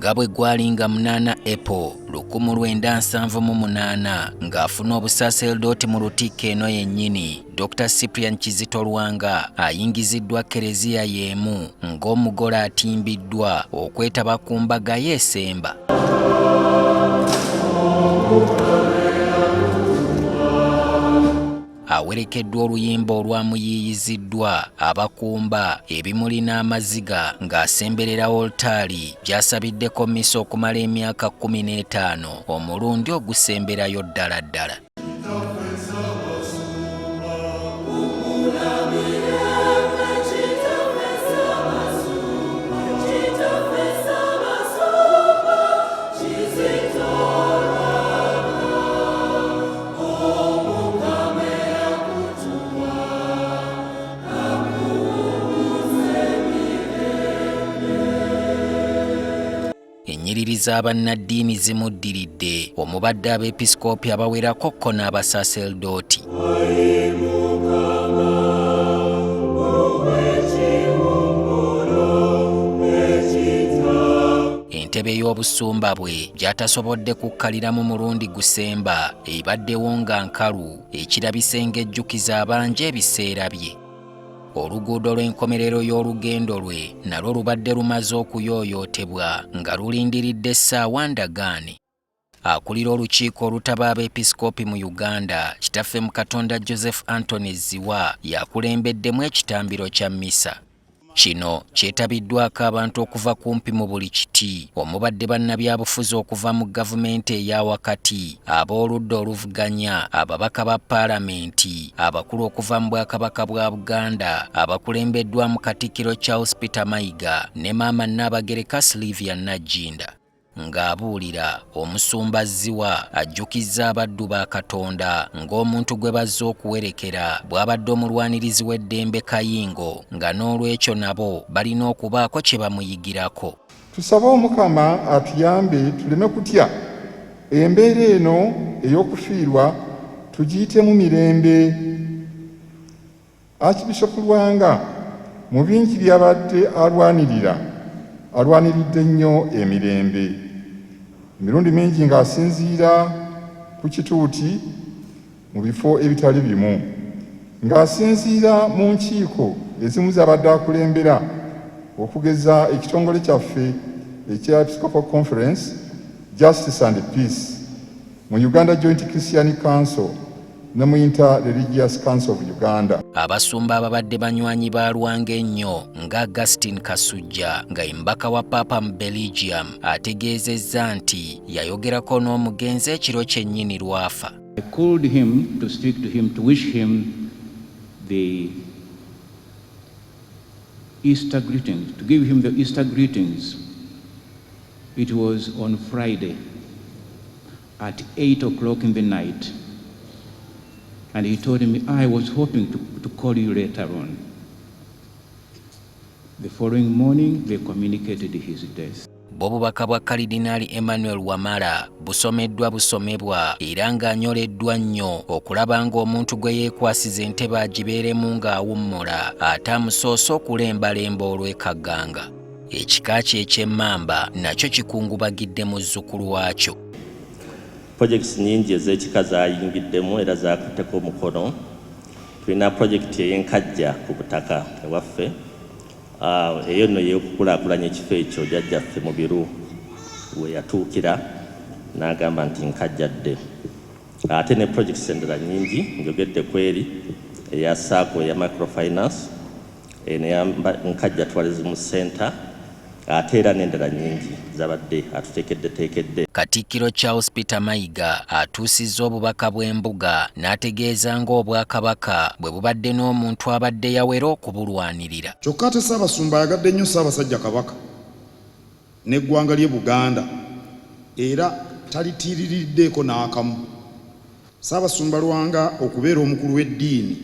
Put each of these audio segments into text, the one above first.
Nga bwe gwali nga 8 April 1978 ng'afuna obusaserdooti mu Lutikko eno yennyini, Dr. Cyprian Kizito Lwanga ayingiziddwa Kereziya y'emu ng'omugole atimbiddwa okwetaba ku mbaga ye esemba. Awerekeddwa oluyimba olwamuyiiyiziddwa abakumba ebimuli n'amaziga ng'asemberera wolutaali gy'asabiddeko mmisa okumala emyaka 15 omulundi ogusemberayo ddala ddala. Ennyiriri z'abannaddiini zimuddiridde omubadde abeepisikoopi abawerako ko n'abasaserdooti. Entebe y'obusumba bwe gy'atasobodde kukkaliramu mulundi gusemba ebaddewo nga nkalu ekirabise ng'ejjukiza abangi ebiseera bye. Oluguudo lw'enkomerero y'olugendo lwe nalwo lubadde lumaze okuyooyootebwa nga lulindiridde essaawa ndagaane. Akulira olukiiko olutaba abeepisikoopi mu Uganda, Kitaffe mu Katonda Joseph Anthony Zziwa y'akulembeddemu ekitambiro kya mmisa. Kino kyetabiddwako abantu okuva kumpi mu buli kiti omubadde bannabyabufuzi okuva mu gavumenti eya wakati, ab'oludda oluvuganya, ababaka ba paalamenti, abakulu okuva mu Bwakabaka bwa Buganda abakulembeddwamu Katikkiro Charles Peter Mayiga ne Maama Nnaabagereka Sylvia Nagginda. Ng'abuulira, Omusumba Zziwa ajjukizza abaddu ba Katonda ng'omuntu gwe bazze okuwerekera bw'abadde omulwanirizi w'eddembe Kayingo nga n'olwekyo nabo balina okubaako kye bamuyigirako. Tusabe Omukama atuyambe tuleme kutya, embeera eno ey'okufiirwa tugiyitemu mirembe. Archbishop Lwanga mu bingi by'abadde alwanirira, alwaniridde nnyo emirembe. Emirundi mingi ng'asinziira ku kituuti mu bifo ebitali bimu, ng'asinziira mu nkiiko ezimu z'abadde akulembera okugeza ekitongole kyaffe ekya Episcopal Conference Justice and Peace mu Uganda Joint Christian Council ne mu Inter Religious Council of Uganda. Abasumba ababadde banywanyi ba Lwanga ennyo nga Augustine Kasujja nga ye mubaka wa Paapa mu Belgium ategeezezza nti yayogerako n'omugenzi ekiro kyennyini lw'afa. I called him to speak to him, to wish him the Easter greetings, to give him the Easter greetings. It was on Friday at 8 o'clock in the night. And he told me, I was hoping to call you later on. The following morning, they communicated his death. Bwo obubaka bwa Kalidinaali Emmanuel Wamala busomeddwa busomebwa era ng'anyoleddwa nnyo okulaba ng'omuntu gwe yeekwasiza entebe agibeeremu ng'awummula ate amusoose okulembalemba olw'ekagganga. Ekika kye eky'Emmamba nakyo kikungubagidde muzzukulu waakyo. Projects nnyingi ez'ekika zaayingiddemu era zaakutteko omukono. Tulina projekiti ey'enkajja ku butaka ewaffe. Eyo nno ey'okukulaakulanya ekifo ekyo jjajjaffe Mubiru we yatuukira n'agamba nti nkajjadde. Ate ne projects endala nnyingi, njogedde ku eri eya SACCO eya microfinance, eno eya Nkajja Tourism Center ate era n'endala nnyingi z'abadde atuteekeddeteekedde. Katikkiro Charles Peter Mayiga atuusizza obubaka bw'embuga n'ategeeza ng'Obwakabaka bwe bubadde n'omuntu abadde yawera okubulwanirira. Kyokka ate Ssaabasumba ayagadde nnyo Ssaabasajja Kabaka n'eggwanga lye Buganda era talitiiririddeeko n'akamu. Ssaabasumba Lwanga okubeera omukulu w'eddiini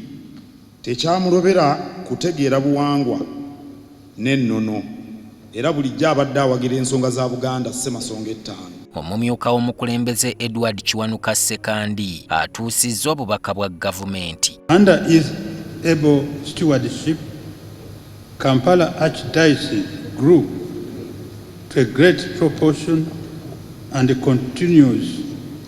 tekyamulobera kutegeera buwangwa n'ennono era bulijjo abadde awagira ensonga za Buganda Ssemasonga ettaano. Omumyuka w'omukulembeze Edward Kiwanuka Ssekandi atuusizza obubaka bwa gavumenti. Under his able stewardship, Kampala Archdiocese grew to a great proportion and continues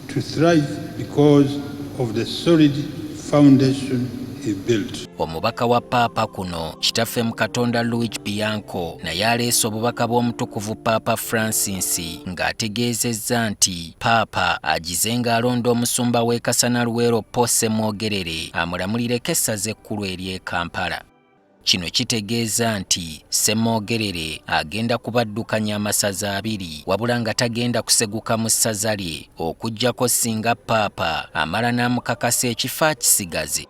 to thrive because of the solid foundation he built. Omubaka wa Paapa kuno, Kitaffe mu Katonda Luigi Bianco naye aleese obubaka bw'Omutukuvu Paapa Francis ng'ategeezezza nti Paapa agize ng'alonda omusumba w'e Kasana Luweero Paul Ssemwogerere amulamulireko essaza ekkulu ery'e Kampala. Kino kitegeeza nti Ssemwogerere agenda kubaddukanya amasaza abiri wabula nga tagenda kuseguka mu ssaza lye okuggyako singa Paapa amala n'amukakasa ekifo akisigaze.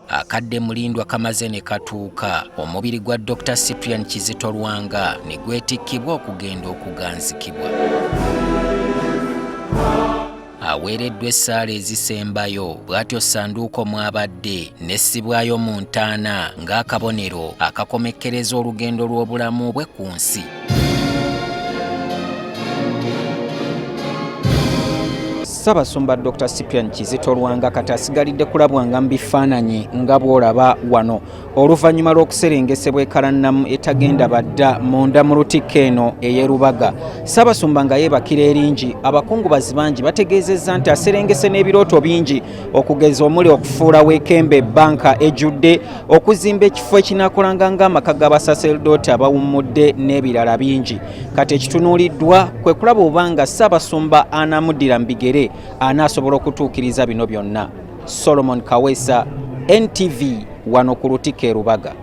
Akadde mulindwa kamaze ne katuuka omubiri gwa Dr. Cyprian Kizito Lwanga ne gwetikkibwa okugenda okuganzikibwa. Aweereddwa essaala ezisembayo bw'atyo ssanduuko mw'abadde n'essibwayo mu ntaana ng'akabonero akakomekkereza olugendo lw'obulamu bwe ku nsi. Ssaabasumba Dr. Cyprian Kizito Lwanga kati asigalidde kulabwanga mu bifaananyi nga bw'olaba wano oluvannyuma lw'okuserengesebwa ekalannamu etagenda badda munda mu lutikko eno ey'e Lubaga. Ssaabasumba nga yeebakira eringi, abakungubazi bangi bategeezezza nti aserengese n'ebirooto bingi okugeza omuli okufuula Weekembe bbanka ejjudde, okuzimba ekifo ekinaakolanga ng'amaka g'abasaserdooti abawummudde n'ebirala bingi. Kati ekitunuuliddwa kwe kulaba oba nga Ssaabasumba anaamuddira mu bigere anaasobola okutuukiriza bino byonna. Solomon Kaweesa, NTV, wano ku Lutikko e Lubaga.